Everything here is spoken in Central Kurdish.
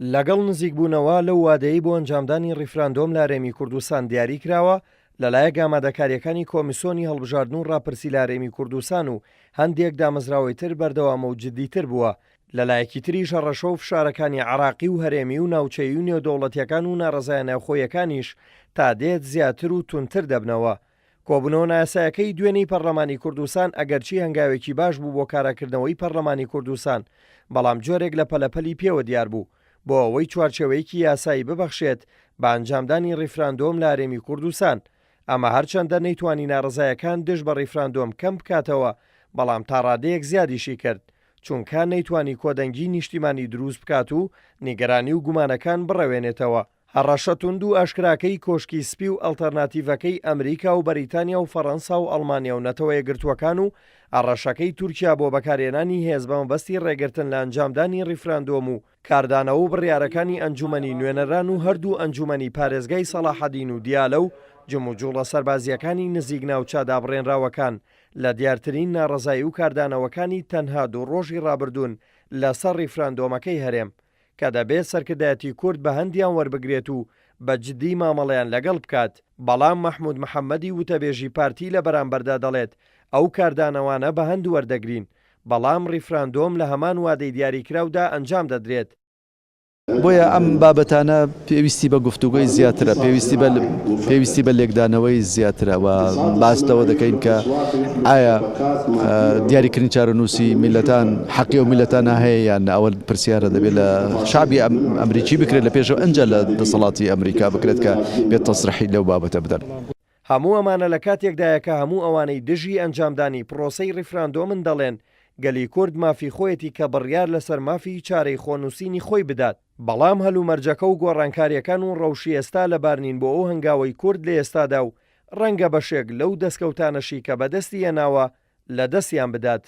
لەگەڵ نزیکبوونەوە لەو وادەیەی بۆ ئەنجامدانی ڕیفراندۆم لە هەرێمی کوردستان دیاری کراوە، لەلایەک ئامادەکارییەکانی کۆمیسۆنی هەڵبژاردن و ڕاپرسی لە هەرێمی کوردستان و هەندێک دامەزراوەی تر بەردەوامە و جددیتر بووە، لەلایەکی تریش هەڕەشە و فشارەکانی عێراقی و هەرێمی و ناوچەیی و نێودەوڵەتییەکان و ناڕەزایە ناوخۆییەکانیش تا دێت زیاتر و توندتر دەبنەوە. کۆبوونەوە نایاسایەکەی دوێنێی پەرلەمانی کوردستان ئەگەرچی هەنگاوێکی باش بوو بۆ کاراکردنەوەی پەرلەمانی کوردستان، بەڵام جۆرێک لە پەلەپەلی پێوە دیار بوو بۆ ئەوەی چوارچێوەیەکی یاسایی ببەخشێت بە ئەنجامدانی ڕیفراندۆم لە هەرێمی کوردستان. ئەمە هەرچەندە نەیتوانی ناڕەزایەکان دژ بە ڕیفراندۆم کەم بکاتەوە، بەڵام تا ڕادەیەک زیادیشی کرد، چونکە نەیتوانی کۆدەنگی نیشتیمانی دروست بکات و نیگەرانی و گومانەکان بڕەوێنێتەوە. هەڕەشە توند و ئاشکراکەی کۆشکی سپی و ئەڵتەرناتیڤەکەی ئەمریکا و بەریتانیا و فەڕەنسا و ئەڵمانیا و نەتەوەیەکگرتووەکان و هەڕەشەکەی تورکیا بۆ بەکارهێنانی هێز بە مەبەستی ڕێگرتن لە ئەنجامدانی ڕیفراندۆم و کاردانەوە و بڕیارەکانی ئەنجومەنی نوێنەران و هەردوو ئەنجومەنی پارێزگای سەڵاحەدین و دیالە و جموجوڵە سەربازییەکانی نزیک ناوچە دابڕێنراوەکان لە دیارترین ناڕەزایی و کاردانەوەکانی تەنها دوو ڕۆژی ڕابردوون لەسەر ڕیفراندۆمەکەی هەرێم کە دەبێت سەرکردایەتی کورد بە هەندیان وەربگرێت و بە جدی مامەڵەیان لەگەڵ بکات، بەڵام مەحمود محەمەدی وتەبێژی پارتی لە بەرامبەردا دەڵێت ئەو کاردانەوانە بە هەند وەردەگرین، بەڵام ڕیفراندۆم لە هەمان وادەی دیاریکراودا ئەنجام دەدرێت. بۆیە ئەم بابەتانە پێویستی بە گفتوگۆی زیاترە، پێویستی بە پێویستی بە لێکدانەوەی زیاترە و باس لەوە دەکەین کە ئایا دیاریکردنی چارەنووسی میللەتان حەقی ئەو میللەتانە هەیە یان نا؟ ئەوە پرسیارە دەبێت لە شەعبی ئەمریکی بکرێت لە پێشەوە ئەنجا لە دەسەڵاتی ئەمریکا بکرێت کە بێت تەسریحی لەو بابەتە بدەن. هەموو ئەمانە لە کاتێکدایە کە هەموو ئەوانەی دژی ئەنجامدانی پرۆسەی ڕیفراندۆمن دەڵێن گەلی کورد مافی خۆیەتی کە بڕیار لەسەر مافی چارەی خۆنووسینی خۆی بدات، بەڵام هەلومەرجەکە و گۆڕانکارییەکان و ڕەوشی ئێستا لەبار نین بۆ ئەو هەنگاوەی کورد لە ئێستادا و ڕەنگە بەشێک لەو دەستکەوتانەشی کە بەدەستی هێناوە لەدەستیان بدات.